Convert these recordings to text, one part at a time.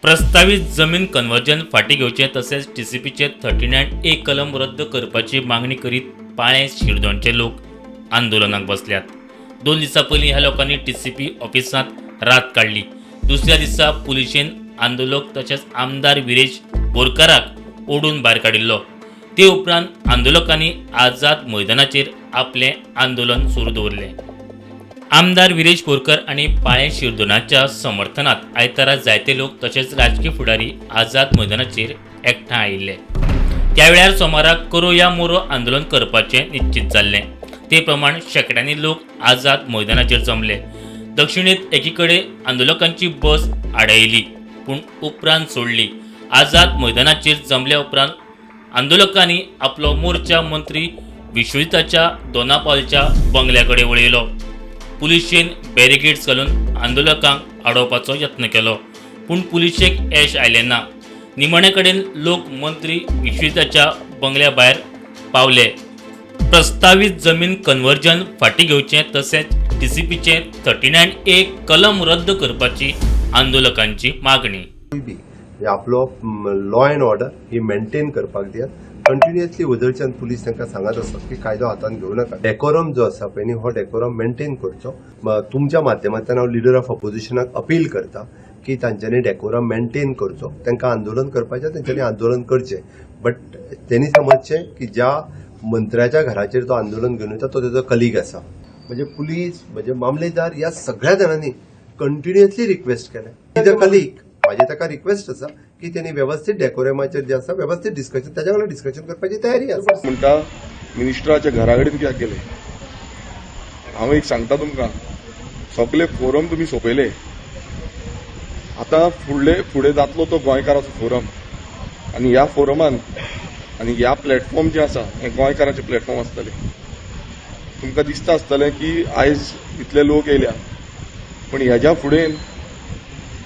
प्रस्तावीत जमीन कन्वर्जन फाटीं घेवचें तशेंच टीसीपीचे 39A कलम रद्द करपाची मागणी करीत पाळें शिरदोणचे लोक आंदोलनाक बसल्यात. 2 दिसां पयलीं ह्या लोकांनी टीसीपी ऑफिसांत रात काडली. दुसऱ्या दिसा पुलिशेन आंदोलक तशेंच आमदार विरेश बोरकाराक ओडून भायर काडिल्लो. ते उपरांत आंदोलकांनी आझाद मैदानाचेर आपलें आंदोलन सुरू दवरलें. आमदार विरेश बोरकर आनी पाळें शिरदोनाच्या समर्थनात आयतारा जायते लोक तशेंच राजकी फुडारी आझाद मैदानाचेर एकठांय आयिल्ले. त्या वेळार सोमाराक करो या मोरो आंदोलन करपाचें निश्चित जाल्लें. ते प्रमाण शेंकड्यांनी लोक आझाद मैदानाचेर जमले. दक्षिणेत एकीकडे आंदोलकांची बस आडायली, पूण उपरांत सोडली. आझाद मैदानाचेर जमल्या उपरांत आंदोलकांनी आपलो मोर्चा मंत्री विश्वजिताच्या दोनापावलच्या बंगल्या कडेन वळयलो. पुलिशेन बॅरिकेड्स घालून आंदोलकांक आडोवपाचो यत्न केलो, पूण पुलिशेक येश आयलें ना. निमाणे कडेन लोक मंत्री विश्वजिताच्या बंगल्या भायर पावले. प्रस्तावीत जमीन कन्वर्जन फाटीं घेवचें तशेंच टीसीपीचें 39A कलम रद्द करपाची आंदोलकांची मागणी. बी आपलो law and order he maintain करपाक दियात. कंटिन्युअसली वदळच्यान पुलीस तांकां सांगत आसात की कायदो हातांत घेवं नाका. डेकोरम जो आसा पळय न्ही, हो डेकोरम मेंटेन करचो. तुमच्या माध्यमांतल्यान हांव लिडर ऑफ अपोजिशनाक अपील करता की तांच्यांनी डेकोरम मेंटेन करचो. तांकां आंदोलन करपाचें, तेंच्यांनी आंदोलन करचें, बट तेणी समजचें की ज्या मंत्र्याच्या घराचेर तो आंदोलन घेवन वता तो तेजो कलीग आसा. म्हणजे पुलीस, म्हणजे मामलेदार, ह्या सगळ्या जाणांनी कंटिन्युअसली रिक्वेस्ट केलें. The colleague, म्हाजी ताका रिक्वेस्ट आसा की तेणी वेवस्थीत डेकोरमाचेर जे आसा वेवस्थीत डिस्कशन, ताच्या वांगडा डिस्कशन करपाची तयारी आसा. म्हणटा, मिनिस्टराच्या घरा कडेन कित्याक गेले? हांव एक सांगता तुमकां, सगळे फोरम तुमी सोंपयले. आतां फुडले फुडें जातलो तो गोंयकाराचो फोरम आनी ह्या फोरमान आनी ह्या प्लॅटफॉर्म जे आसा हे गोंयकाराचे प्लॅटफॉर्म आसतले. तुमकां दिसता आसतलें की आयज इतले लोक येयल्या, पूण हेज्या फुडें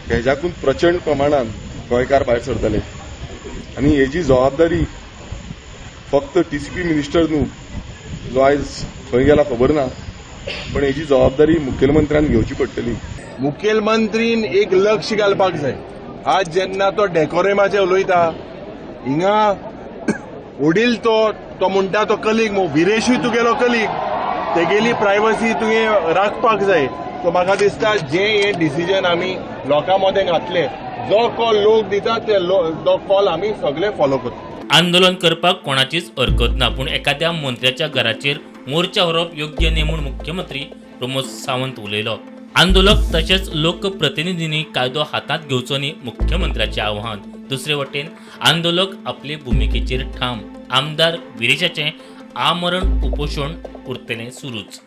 हेज्याकून प्रचंड प्रमाणान गोंयकार भायर सरतले आनी हेजी जबाबदारी फक्त टीसीपी मिनिस्टर न्हू, जो आयज खंय गेला खबर ना, पण हेजी जबाबदारी मुखेलमंत्र्यान घेवची पडटली. मुखेलमंत्रीन एक लक्ष घालपाक जाय. आज जेन्ना तो डेकोरेमाचे उलयता, हिंगा वडील तो तो म्हणटा तो कलीग, विरेशूय तुगेलो कलीग, तेगेली प्रायवसी तुवें राखपाक जाय. सो म्हाका दिसता जे हे डिसिजन आमी लोकां मदें घातले, जो कॉल लोक दिता ते तो कॉल आमी सगळे फॉलो करता. आंदोलन करपाक कोणाचीच हरकत ना, पूण एखाद्या मंत्र्याच्या घराचेर मोर्चा व्हरप योग्य न्ही म्हूण मुख्यमंत्री प्रमोद सावंत उलयलो. आंदोलक तशेंच लोकप्रतिनिधींनी कायदो हातांत घेवचो न्ही, मुख्यमंत्र्याचें आवाहन. दुसरे वटेन आंदोलक आपले भुमिकेचेर ठाम. आमदार विरेशाचें आमरण उपोशण उरतलें सुरूच.